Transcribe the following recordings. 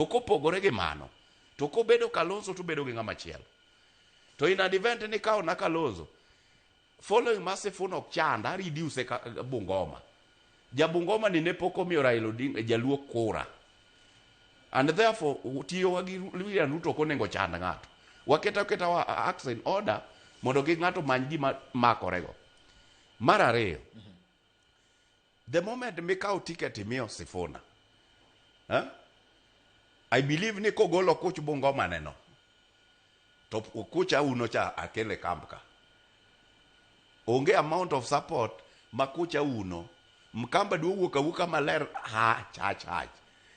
To kopogore gi mano, to kobedo Kalonzo to bedo gi ng'ama chielo. To in an event ni kawo na Kalonzo, following ma Sifuna ok chanda, reduce ka Bungoma. Ja Bungoma ni ne pok omiyo Raila Odinga jaluo kura. And therefore, tiyowa gi William Ruto ok onego chand ng'ato. Waketo aketa wa acts in order mondo kik ng'ato many gima makorego. Mar ariyo, the moment mikawo ticket imiyo Sifuna, eh? I believe ni kogolo kuch Bungoma neno, to kuch auno cha akele camp ka. Onge amount of support ma kuch auno, Mkamba dwa wuok awuoka maler hach hach hach.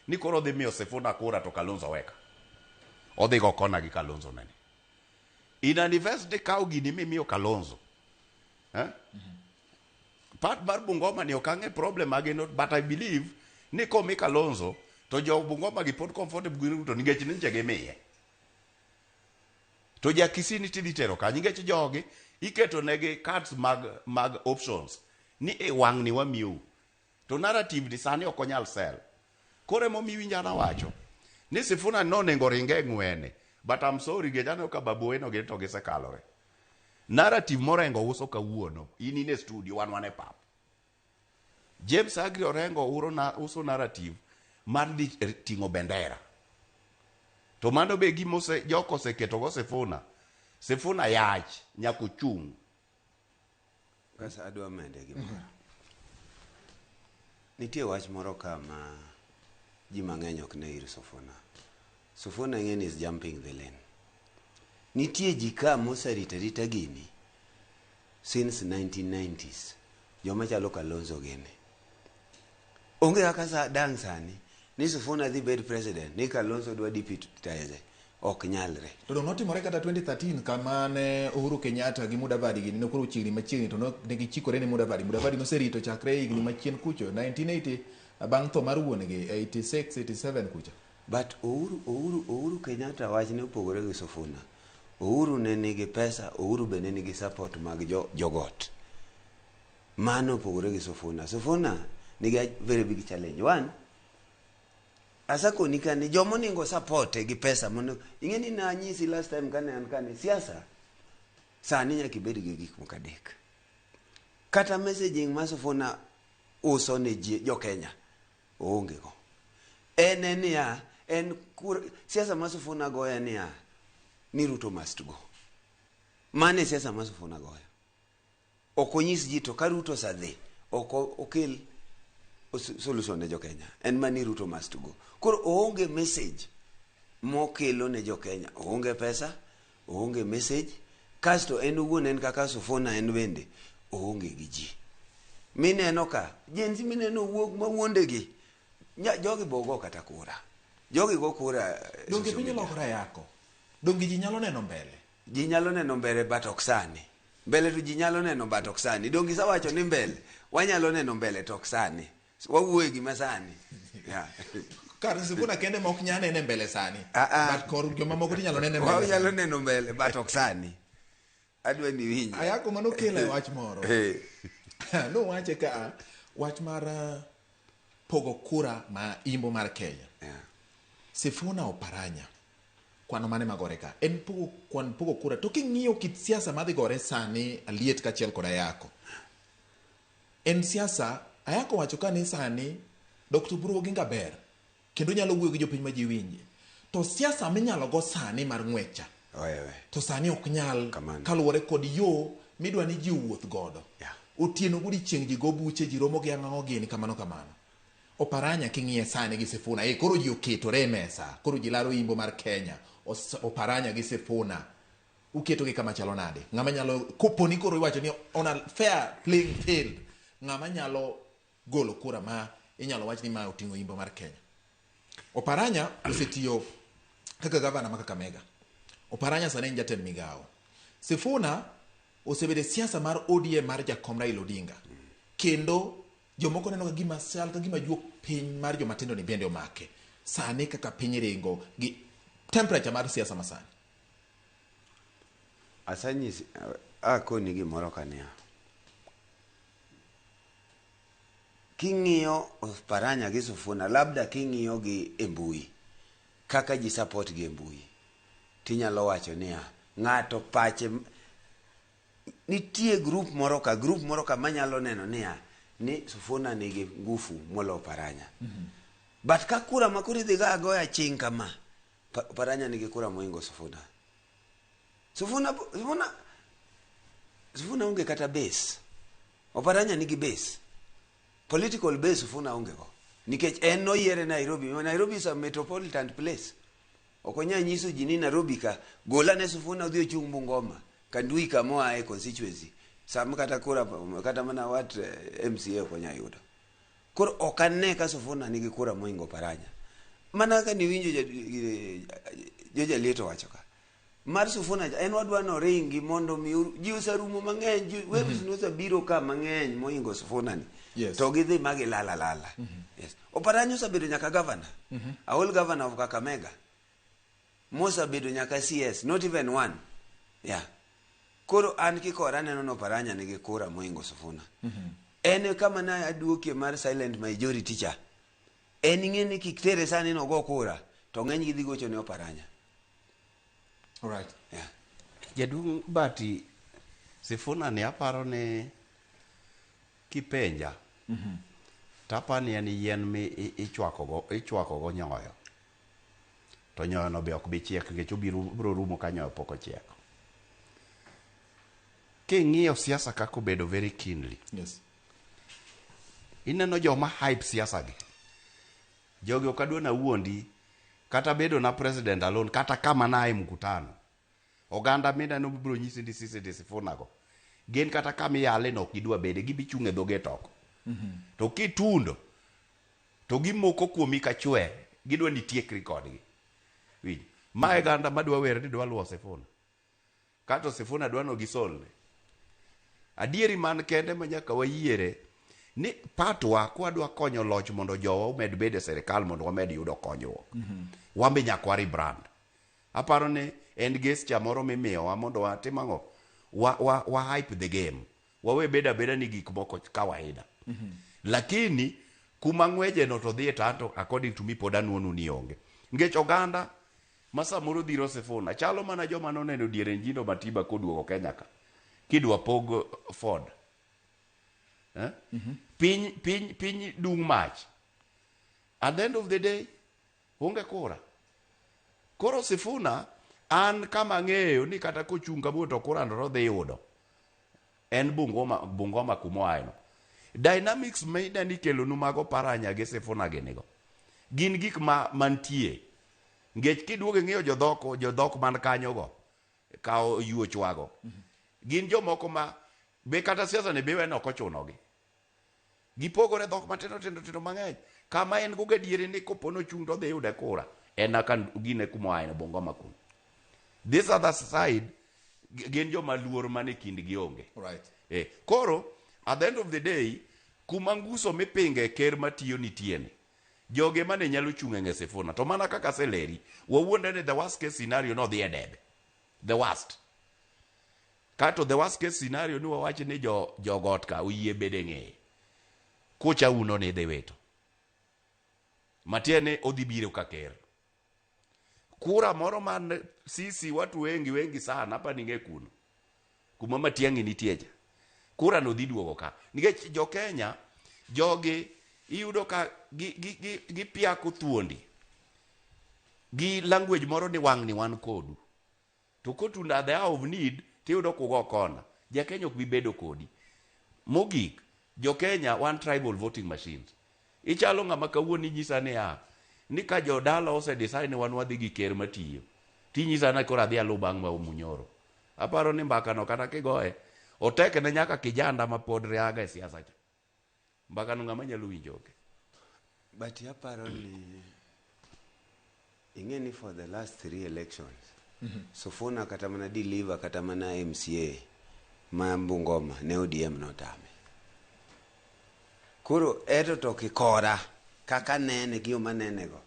Ni koro odhi miyo Sifuna kura to Kalonzo weka. Odhi go kona gi Kalonzo nene. In an event ni kawo gini mimiyo Kalonzo. Eh? Part mar Bungoma ni ok ang'e problem mage no, but I believe ni komi Kalonzo to jo Bungoma gi pod comfortable gi Ruto nikech nyiche gimiye. To ja Kisii ni tidhi tero kanye nikech jogi iketo negi cards mag options ni e wang' ni wamiyou. To narrative ni sani ok onyal sell. Koro emomiyo iwinjo an awacho ni Sifuna nonego ringe e ng'wene but I'm sorry nikech aneno ka Babu Owino gini to gisekalore. Narrative morengo uso kawuono, in in e studio, wan wan e pap. James Agri Orengo uro na, uso narrative mar dhi ting'o bendera. To mano be gima ose, jok oseketo go Sifuna. Sifuna yach, nyaka ochung'. Kasa adwa mede gimoro. Nitie wach moro ka ma ji mang'eny ok ne ir Sifuna. Sifuna ing'e ni is jumping the lane. Nitie ji ka moserito arita gini since 1990s. Joma chalo Kalonzo gini. Onge kaka sa dang' sani ni Sifuna dhi bed president ni Kalonzo dwa deputize. Ok nyalre. To dong' notimore kata 2013 kama ne Uhuru Kenyatta gi Mudavadi gini ne koro chiegni machiegni to ne gichikore ne Mudavadi. Mudavadi noserito chakre higni machien kucho 1980 bang' tho mar wuon gi 86 87 kucha. But Uhuru, Uhuru, Uhuru Kenyatta wachne opogore gi Sifuna. Uhuru ne nigi pesa, Uhuru be ne nigi support mag jo, jogot. Mano opogore gi Sifuna. Sifuna nigi a very big challenge. One, asakoni ka ni joma onego support gi pesa mondo ing'e ni nanyisi last time kane an kane siasa sani nyaka ibed gi gik moko adek. Kata messaging ma Sifuna uso ne ji jo Kenya oonge go. En en niya, en kur, siasa ma Sifuna goyo en niya, ni Ruto must go. Mano e siasa ma Sifuna goyo. Ok onyis ji to ka Ruto osedhi, ok okel solution ne jo Kenya. En mana ni Ruto must go. Koro oonge message mokelo ne jo Kenya. Oonge pesa, oonge message, kasto en owuon en kaka Sifuna en bende oonge gi ji. Mineno ka, Gen Z mineno wuok mawuonde gi, jogi bo go kata kura. Jogi go kura e Donge piny olokore ayako? Donge ji nyalo neno mbele? Ji nyalo neno mbele but ok sani. Mbele to ji nyalo neno but ok sani. Donge isewacho ni mbele? Wanyalo neno mbele to ok sani. Wawuoye gima sani. Yeah. Kar Sifuna kende ma ok nyal nene mbele sani. Ah, ah. But kor jomamoko tinyalo nene mbele. Wanyalo neno mbele but ok sani. Adwa ni iwinj. Ayako mano kelo e wach moro. Eh. Nowache ka wach mar pogo kura ma imbo mar Kenya. Yeah. Sifuna Oparanya kwano mane magore ka en pogo kwan pogo kura to king'iyo kit siasa madhi gore sani aliet kaachiel kod Ayako en siasa Ayako wacho ka ni sani Dr. Oburu Oginga ber kendo nyalo wuoyo gi jopiny ma ji winje to siasa minyalo go sani mar ng'wecha Owewe. to sani ok nyal Kamano. kaluwore kod yo midwa ni ji owuoth godo Yeah. otieno godiechieng' ji go buche ji romo gi ang'ang'o gini kamano kamano Oparanya king'iye sani gi Sifuna e koro ji oketore e mesa koro ji laro imbo mar Kenya Oparanya gi Sifuna uketo gi kama chalo nade ng'ama nyalo koponi koro iwacho ni on a fair playing field ng'ama nyalo golo kura ma inyalo wach ni ma oting'o imbo mar Kenya Oparanya osetiyo kaka gavana ma Kakamega. Oparanya sani en jatend migawo. Sifuna osebedo e siasa mar ODM mar jakom Raila Odinga. Kendo jomoko neno ka gima chal ka gima juok piny mar joma tindo ni bende omake. Sani kaka piny ringo gi temperature mar siasa masani. Asanyisi akoni gimoro kaniya. King'iyo Oparanya gi Sifuna labda king'iyo gi e mbui. Kaka ji support gi e mbui, tinyalo wacho niya, ng'ato pache nitie group moro ka group moro ka manyalo neno niya ni Sifuna nigi ngufu molo Oparanya. But ka kura ma koro idhi ga agoya ching kama, Oparanya nigi kura moingo Sifuna. Sifuna onge kata base. Oparanya nigi base. Political base Sifuna onge go. Nikech en noyiere Nairobi. Nairobi is a metropolitan place. Ok onyal nyiso ji ni Nairobi ka gola ne Sifuna odhi ochung' Bungoma. Kandui kama oaye constituency. Sama kata kura kata mana wat MCA ok onyal yudo. Koro ok ane ka Sifuna nigi kura moingo Oparanya. Mana kaka niwinjo Joja Lieto wacho ka. Mar Sifuna cha, en wadwa noringi mondo mi ji oserumo mang'eny, ji waves nosebiro ka mang'eny moingo Sifuna ni. To gidhi ma gilal alala. Yes. Oparanya osebedo nyaka governor. A whole governor of Kakamega. Mosebedo nyaka CS, not even one. Yeah. Koro an kikora aneno ni Oparanya nigi kura moingo Sifuna. En kama ne aduokie mar silent majority cha. En ing'e ni kik tere sani nogo kura, to ng'eny gi dhi gocho ne Oparanya. Alright. Yeah. Jaduong' Bati, Sifuna ni aparo ni kipenja to aparo ni en yien mi ichwako go nyoyo. To nyoyo no be ok bi chiek nikech obiro obiro rumo ka nyoyo pok ochiek. King'iyo siasa kaka obedo very keenly, ineno joma hype siasa gi. Jogi ok adwa nawuondi kata bedo na president alone kata kama nae mkutano. Oganda mineno biro nyisi ni sisi ni Sifuna go. Gin kata kama iyale no ok gidwa bede, gibi chung' e dho gate oko. To kitundo to gimoko kuomi ka chwe, gidwa ni itiekri kodgi. Winj. Ma e ganda madwa wer ni dwa luwo Sifuna. Kato Sifuna dwa no gisolne. Adieri man kende ma nyaka wayiere ni patwa kwadwa konyo loch mondo jowa omed bedo e sirikal mondo wamed yudo konyruok. Wan be nyaka wa rebrand. Aparo ni en gesture moro mimiyowa mondo watim ang'o? Wa hype the game. Wawe bedo abeda ni gik moko kawaida. Lakini kuma ng'weje no to dhiye to anto according to me pod anuonu ni onge. Nikech oganda ma samoro dhiro Sifuna chalo mana joma noneno diere Njindo Matiba koduogo Kenya ka. Kidwa pog Ford. Eh? Piny dung' mach. At the end of the day, onge kura. Koro Sifuna, an kama ang'eyo ni kata kochung' kawuono to kura no odhi yudo. En Bungoma kuma oaye no. Dynamics ma ineno ikelonu mag Oparanya gi Sifuna gini go. Gin gik ma mantie. Nikech kiduogo ing'iyo jodhok man kanyo go, kawo yuochwago. Gin jomoko ma be kata siasa ni be weno ok ochunogi. Gipogore dhok matindo tindo tindo mang'eny. Kama en go gadieri ni kopo nochung' to odhi yude kura. En aka gine kuma oaye no Bungoma kuno. This other side gin joma luor mane kindgi onge. Koro at the end of the day kuma nguso mipinge ker matiyo nitie ni joge mane nyalo chung' e ng'e Sifuna to mana kaka aseleri wawuonde ni the worst case scenario nodhi e debe the worst kato the worst case scenario ni wawach ni jo jogot ka oyie bede ng'eye kucha uno ni idhi wito matiende ni odhi biro ka ker kura moro man sisi watu wengi wengi sana hapa ning'e kuno kuma Matiang'i nitie cha kura no dhi duogo ka nikech jo Kenya jogi iyudo ka gi piako thuondi gi language moro ni wang' ni wan kodu to kotundo at the hour of need tiyudo kugo kona ja Kenya ok bi bedo kodi mogik jo Kenya wan tribal voting machines ichalo ng'ama kawuono inyisa niya ni ka jodala ose decide ni wan wadhi gi ker matiyo tinyisa ni koro adhi aluw bang' ma Munyoro aparo ni mbaka no kata kigoye otek ne nyaka kijanda ma pod riaga e siasa cha mbaka no ng'ama nyalo winjo onge But aparo ni ing'e ni for the last three elections Sifuna kata mana deliver kata mana MCA ma Bungoma ne ODM notame. Koro eto to kikora kaka nene gi yo manene go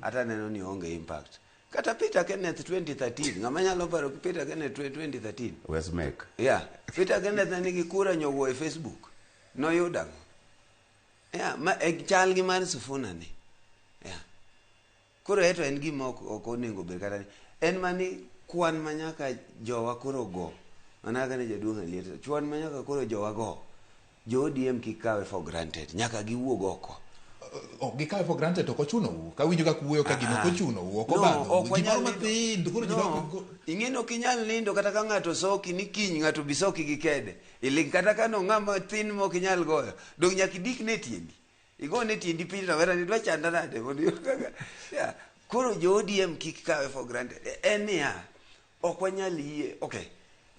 ata neno ni onge impact. Kata Peter Kenneth 2013 ng'ama nyalo paro Peter Kenneth 2013 Westmake yeah Peter Kenneth ne nigi kura nyowuo e Facebook noyudo ang'o yeah ma e chal gi mar Sifuna ni yeah. Koro eto en gima ok onego bed kata ni en mani kwan ma nyaka jowa koro go. Mana kaka ne jaduong' Aliet, chwan ma nyaka koro jowa go. Jo ODM kik kawe for granted. Nyaka giwuog oko. Ok gikawe for granted, ok ochunou. Kawinjo kaka wuoyo ka gino ok ochunou, ok No, obadhou. ok wanyal Gimoro nindo. mathin to koro ji No, dok ing'e ni ok inyal nindo kata ka ng'ato soki ni kiny ng'ato bi soki gi kede. Iling' kata ka no ng'ama thin mok inyal goyo. Dong' nyaka idikne e tiendi. Igone tiendi piny to wera ni dwa chanda nade mondo iyud kaka. Yeah. Koro jo ODM kik kawe for granted. En niya, ok wanyal yie. Okay.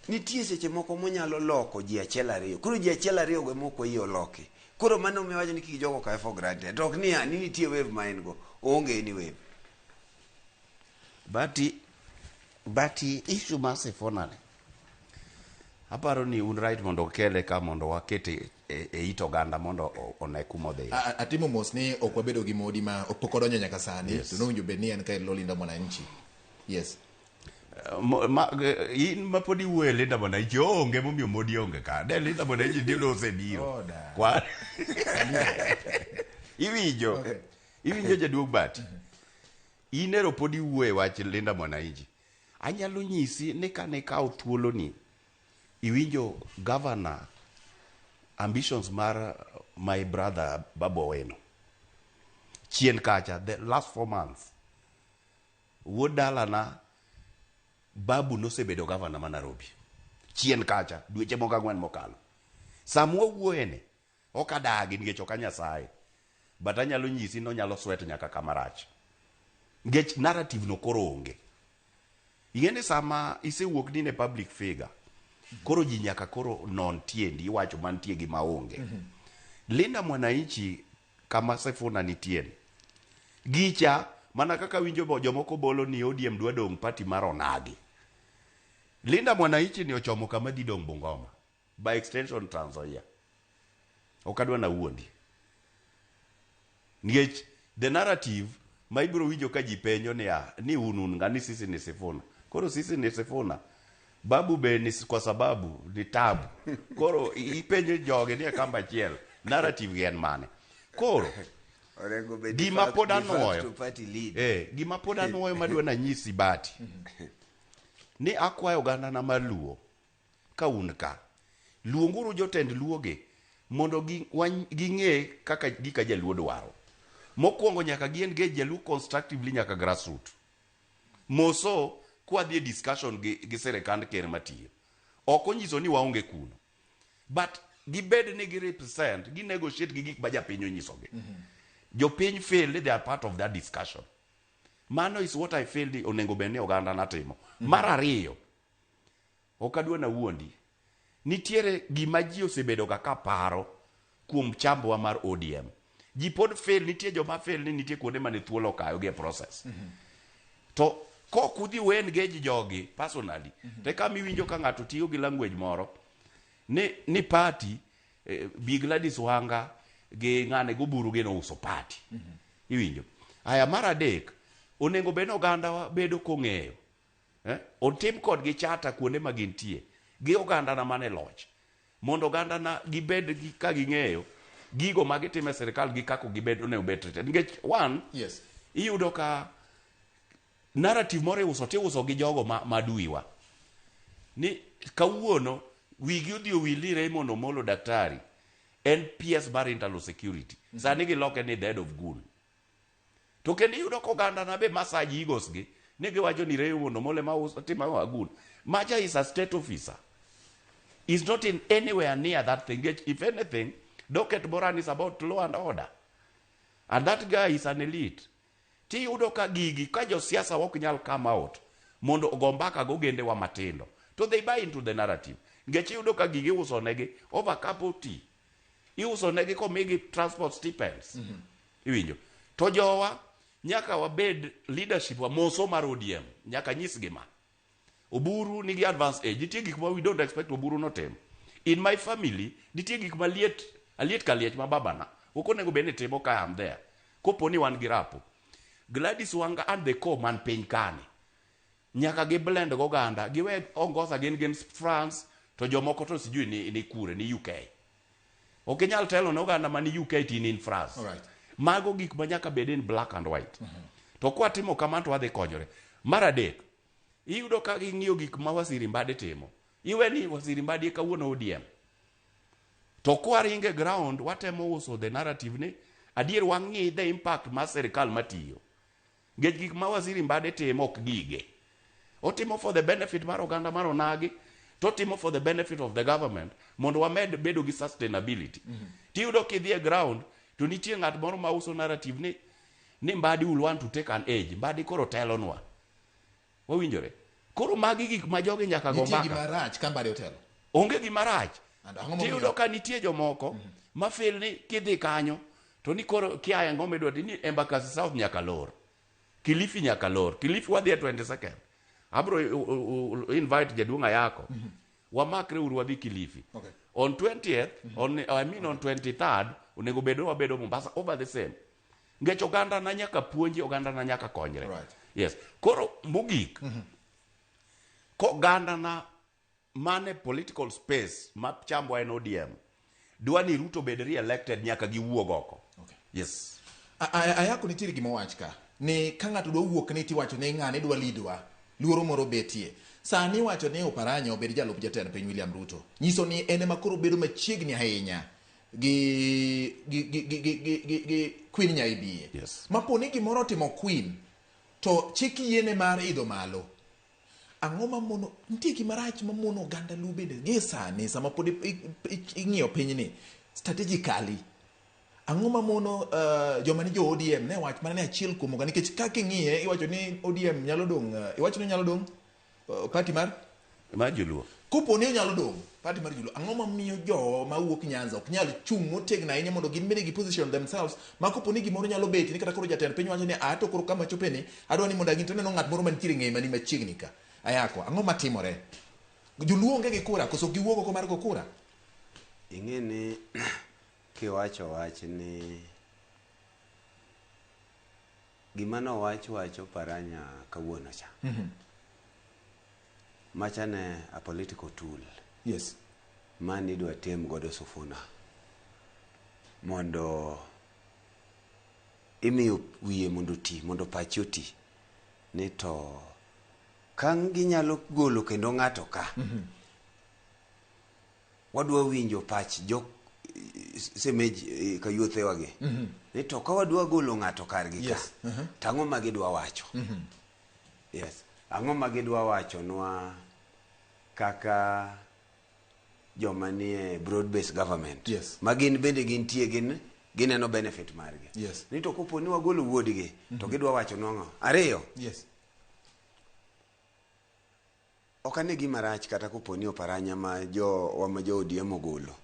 Nitie seche moko monyalo loko ji achiel ariyo. Koro ji achiel ariyo go ema ok wayie oloki. Koro mano omiyo wacho ni kik jogo kawe for granted. To ok niya, ni nitie wave ma en go. Oonge any wave. But issue mar Sifuna ni aparo ni un right mondo okele ka mondo wakete e it oganda mondo one kuma odhiye. Atimo mos ni ok wabedo gi Modi ma pok odonjo nyaka sani. Yes. To nowinjo bed ni en ka en Lolinda Mwananchi. Yes. In ma pod iwuoyo e Linda Mwananchi onge momiyo Modi onge ka. Ne Linda Mwananchi ndio osebiro. Oda. Kwa iwinjo. Okay. Iwinjo jaduong' Bati. In ero pod iwuoyo e wach Linda Mwananchi. Anyalo nyisi ni kane ikawo thuoloni iwinjo governor ambitions mar my brother Babu Owino. Chien kacha the last 4 months wuod dalana Babu nosebedo governor ma Nairobi. Chien kacha dweche moko ang'wen mokalo. Sama wawuoyeni ok adagi nikech ok a Nyasaye. But anyalo nyisi ni onyalo sweat nyaka kama rach. Nikech narrative no koro onge. Ing'e ni sama isewuok ni in e public figure, koro ji nyaka koro non tiendi, iwacho mantie gi maonge. Linda Mwananchi kama Sifuna nitie ni. Gicha, mana kaka winjo jomoko bolo ni ODM dwa dong' party mar onagi. Linda Mwananchi ni ochomo kama dhi dong' Bungoma. By extension Trans Nzoia. Ok adwa nawuondi. Nikech the narrative ma ibiro winjo ka ji penjo niya, ni un un ng'a ni sisi ni Sifuna. Koro sisi ni Sifuna. Babu be ni kwa sababu ni tabu. Koro ipenjo jogi ni e kamba achiel. Narrative gi en mane? Koro Orengo be gima pod de facto anuoyo. party lead. Gima pod anuoyo madwa nanyisi Bati. Ni akwayo oganda na mar Luo ka un ka. Luonguru jotend Luogi mondo ging'e kaka gika Jaluo dwaro. Mokwongo nyaka gi engage Jaluo constructively nyaka grassroots. Moso kwadhi e discussion gi sirikand ker matiyo. Ok onyiso ni waonge kuno. But gibed ni gi represent, gi negotiate gi gik ma japiny onyisogi. Jopiny feel ni they are part of that discussion. Mano is what I feel ni onego bed ni oganda natimo. Mar ariyo, ok adwa nawuondi. Nitiere gima ji osebedo ga ka paro kuom chambwa mar ODM. Ji pod fail, nitie joma fail ni nitie kuonde mane thuolo okayo gi e process. To kok udhi we engage jogi personally, to eka miwinjo ka ng'ato tiyo gi language moro ni party, Bi Gladys Wanga gi ng'ane goburu gi nouso party. Iwinjo? Aya mar adek, onego bed ni oganda bedo kong'eyo. Otim kodgi chata kuonde ma gintie gi oganda na mane loch. Mondo oganda na gibed gi, ka ging'eyo gigo ma gitimo e sirikal gi kaka gibed onego bed treated. Nikech one, iyudo ka narrative moro iuso tiuso gi jogo ma duiwa. Ni kawuono wigi odhi owil ni Raymond Omolo daktari en PS mar internal security. Sani giloke ni the head of goon. To kendo iyudo ka oganda na be massage egos gi ni giwacho ni Raymond Omolo ema uso timo ang'o goon. Macha is a state officer. Is not in anywhere near that thing. If anything, Docket Moran is about law and order. And that guy is an elite. Tiyudo ka gigi, ka josiasa ok nyal come out mondo ogo mbaka go gendewa matindo. To they buy into the narrative. Nikech iyudo ka gigi iuso negi over cup of tea. Iuso negi komigi transport stipends. Iwinjo? To jowa, nyaka wabed leadership wa moso mar ODM. Nyaka nyisgi ma. Oburu nigi advanced age. Nitie gik ma we don't expect Oburu notim. In my family, nitie gik ma liet, aliet ka liech ma babana. Ok onego bed ni timo ka I'm there. Kopo ni wan gi rapo. Gladys Wanga and the co man piny kani. Nyaka gi blend go oganda. Giwe ongosa gin France, to jomoko to sijui ni kure, ni UK. Ok inyal telo ne oganda man UK to in in France. Mago gik ma nyaka bed in black and white. To kwatimo kamano to wadhi konyore. Mar adek, iyudo ka ging'iyo gik ma Waziri Mbadi timo. Iwe ni Waziri Mbadi kawuono ODM. To kwaringe ground watemo uso the narrative ni adier wang'i the impact mar sirikal matiyo. Nikech gik ma Waziri Mbadi timo ok gige. Otimo for the benefit mar oganda mar onagi, to otimo for the benefit of the government mondo wamed bedo gi sustainability. Tiyudo kidhi e ground to nitie ng'at moro ma uso narrative ni Mbadi will want to take an age. Mbadi koro telonwa. Wawinjore? Koro magi gik ma jogi nyaka go Nitie mbaka. gima rach ka Mbadi otelo. Onge gima rach. And ang'o momiyo- Tiyudo ka nitie jomoko ma feel ni kidhi kanyo to ni koro kia ang'o midwa ni Embakasi South nyaka lor. Kilifi nyaka lor. Kilifi wadhi e 22nd. Abro invite jaduong' Ayako. Wamakre uru wadhi Kilifi. Okay. On 20th, on, I mean on 23rd, onego bed ni wabedo Mombasa over the same. Nikech oganda na nyaka puonji, oganda na nyaka konyre. Right. Yes. Koro mogik, koganda na mane political space ma chambwa en ODM, dwa ni Ruto bed re-elected nyaka giwuog oko. Okay. Yes. Ayako nitiere gima owach ka ni ka ng'ato dwa wuok ni tiwacho ni ng'ane dwa lidwa luoro moro betie sani iwacho ni Oparanya obed jalup jatend piny William Ruto nyiso ni en ema koro bedo machiegni ahinya gi Queen Nyaibie. Yes. Mapo ni gimoro otimo Queen to chik yiene mar idho malo ang'o mamono nitie gima rach mamono oganda Luo bende gie sani sama pod ing'iyo pinyni strategically ang'o mamono joma ni jo ODM ne wach mana ni achiel kuom oganda nikech kaka ing'iye iwacho ni ODM nyalo dong' iwacho ni nyalo dong' party mar Mar joluo. Kopo ni onyalo dong' party mar joluo ang'o mamiyo jo mawuok Nyanza ok nyal chung' motegno ahinya mondo gin bende gi position themselves ma kopo ni gimoro nyalo betie ni kata koro jatend piny wacho ni a to koro kama chope ni adwa ni mondo ang'i to aneno ng'at moro mantiere ng'eye mani machiegni ka ayako ang'o matimore joluo onge gi kura koso giwuok oko mar go kura Ing'e ni kiwacho wach ni gima nowach wach Oparanya kawuono cha. Macha ne a political tool. Yes. Mane idwa tem godo Sifuna mondo imiyo wiye mondo oti, mondo pache oti ni to ka ginyalo golo kendo ng'ato ka wadwa winjo pach jo semej kayuothewagi ni to ka wadwa golo ng'ato kargi ka Yes. to ang'o ma gidwa wacho. Yes, ang'o ma gidwa wachonwa kaka joma nie broad based government. Yes. Ma gin bende gintie gin gineno benefit margi. Yes. Ni to kopo ni wagolo wuodgi to gidwa wachonwa ang'o. Ariyo, Yes. ok ane gima rach kata kopo ni Oparanya ma jo wa ma jo ODM ogolo.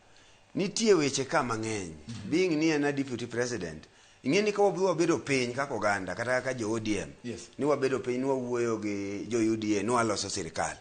Nitie weche ka mang'eny. Being ni en a deputy president, ing'e ni ka wabiro wabedo piny kaka oganda kata kaka jo ODM, Yes. ni wabedo piny ni wawuoyo gi jo UDA ni waloso sirikal.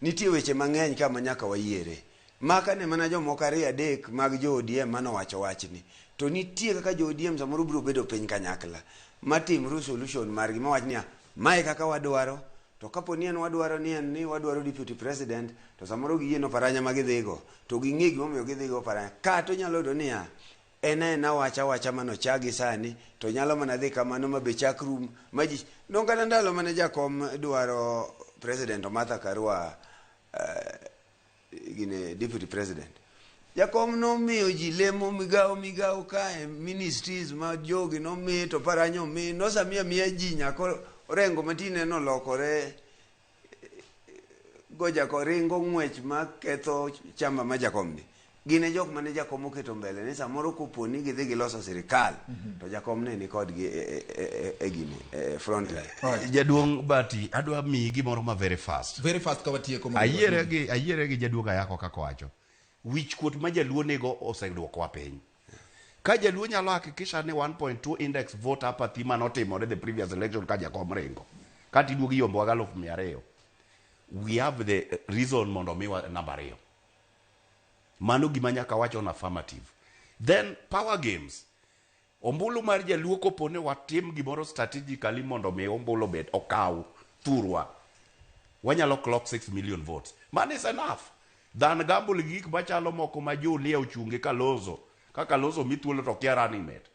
Nitie weche mang'eny ka ma nyaka wayiere. Maka ne mana jomoko ariyo adek mag jo ODM manowacho wachni. To nitie kaka jo ODM samoro biro bedo piny kanyakla matim resolution margi mawach niya, mae kaka wadwaro. To kapo ni en wadwaro ni en ni wadwaro deputy president to samoro giyie no Oparanya ma gidhigo to ging'e gimomiyo gidhigo Oparanya. Kata onyalo yudo niya en aena wacha wacha manochagi sani to nyalo mana dhi kamano ma be chak rum ma ji dong kata ndalo mane jakom dwaro president Martha Karua gine deputy president jakom nomiyo ji lemo migawo migawo kae ministries ma jogi nomi to Oparanya omi nosamiya miya ji nyaka Orengo matine nolokore go jako ringo ng'wech ma ketho chama ma jakom ni gin e jok mane jakom oketo mbele ni samoro kopo ni gidhi giloso sirikal to jakom ne ni kodgi e gini e front line. Right. Jaduong' Bati, adwa miyi gimoro ma very fast. Very fast ka watieko mondo Ayiere gi jaduong' Ayako kaka owacho. Wich kuot ma jaluo nigo oseduokowa piny. Ka jaluo nyalo hakikisha ni 1.2 index vote apathy manotimore the previous election ka jakom ringo. Kata iduogo iyombowa gi 200,000. We have the reason mondo miwa namba 2. Mano gima nyaka wach on affirmative. Then power games. Ombulu mar jaluo kopo ni watim gimoro strategically mondo mi ombulu obed okaw thurwa. Wanyalo clock 6 million votes. Man is enough. Than gamble gi gik machalo moko ma Julia ochunge Kalonzo. Ka Kalonzo mi thuolo to kia running mate.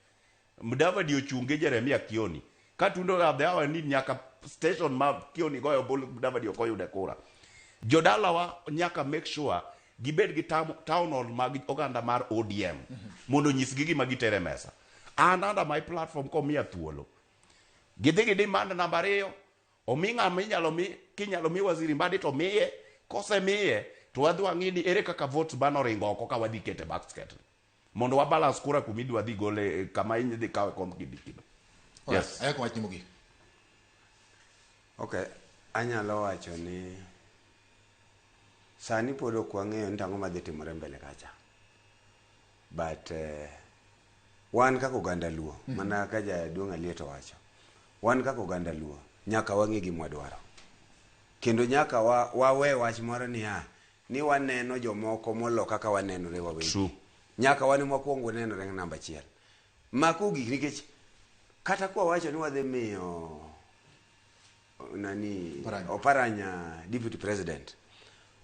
Mudavadi ochunge Jeremia Kioni. Ka tundo of the hour ni nyaka station ma Kioni goyo ombulu Mudavadi ok oyude kura. Jodalawa nyaka make sure gibed gi town hall mag oganda mar ODM mondo onyisgi gima gitere mesa. An under my platform komiya thuolo. Gidhi gi demand namba 2, omi ng'ama inyalo mi, kinyalo mi Waziri Mbadi to miye, kosemiye to wadhi wang'i ni ere kaka votes manoringo oko ka wadhi kete basket. Mondo wa balance kura kuma idwa dhi gole kama idhi kawe kom Kindiki. Yes. Ayako wachni mogik. Okay, anyalo wacho ni sani pod ok wang'eyo ni tang'o madhi timore mbele kacha. But wan kaka oganda Luo, mana ka jaduong' Aliet owacho, wan kaka oganda Luo nyaka wang'e gima wadwaro. Kendo nyaka wawe wach moro niya, ni waneno jomoko molo kaka wanenore wawegi. True. Nyaka wan ema wakwong wanenore namba achiel. Mako gik nikech kata kwa wacho ni wadhi miyo nani Oparanya. Oparanya deputy president.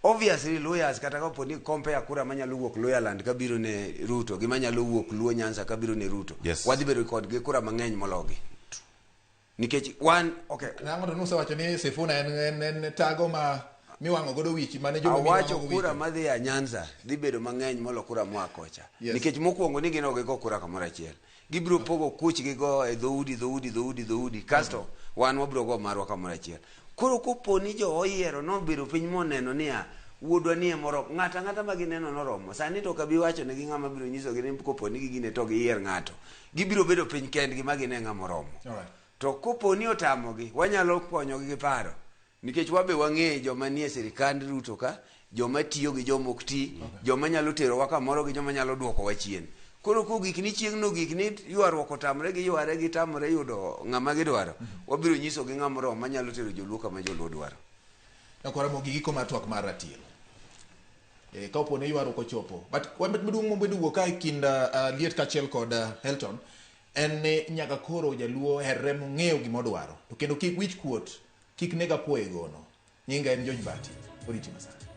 Obviously lawyers kata kapo ni compare kura manyalo wuok Luhyaland kabiro ne Ruto gi manyalo wuok Luo Nyanza kabiro ne Ruto. Yes. Wadhi bedo kod gi kura mang'eny mologi. Nikech wan okay Nang'o to nusewacho ni Sifuna en tago ma miwang'o godo wich mane joma awacho miwang'o kura wich. madhi ya Nyanza dhi bedo mang'eny molo kura moa kocha. Yes. Nikech mokwongo ni gin ok gigo kura kamoro achiel. Gibiro pogo kuchgi go e dhoudi dhoudi dhoudi dhoudi kasto wan wabiro go marwa kamoro achiel. Koro kopo ni jo oyiero nobedo piny moneno niya wuodwa nie moro ng'ato ang'ata ma gineno noromo. Sani to ok abi wacho ne gi ng'ama biro nyisogi ni kopo ni gigine to giyier ng'ato. Gibiro bedo piny kendgi ma gine ng'ama oromo. Alright. To kopo ni otamogi, wanyalo konyogi gi paro. Nikech wabe wang'eyo joma nie sirikand Ruto ka, joma tiyo gi joma ok ti, joma nyalo terowa kamoro gi joma nyalo duokowa chien. Koro kogik ni chieng'no ogik ni ywaruok otamre giyware gitamre yudo ng'ama gidwaro, wabiro nyisogi ng'ama oromo manyalo tero joluo kama joluo dwaro. Nyakwa gi giko mar twak mar ratiel. Ka opo ni ywaruok ochopo. But wach maduong' mobedo wuok ka e kind Liet kaachiel kod Helton en ni nyaka koro jaluo herre mong'eyo gima odwaro. To kendo kik wich kuot, kik neg apoyo e gono. Nyinga en George Bati. Oriti masani.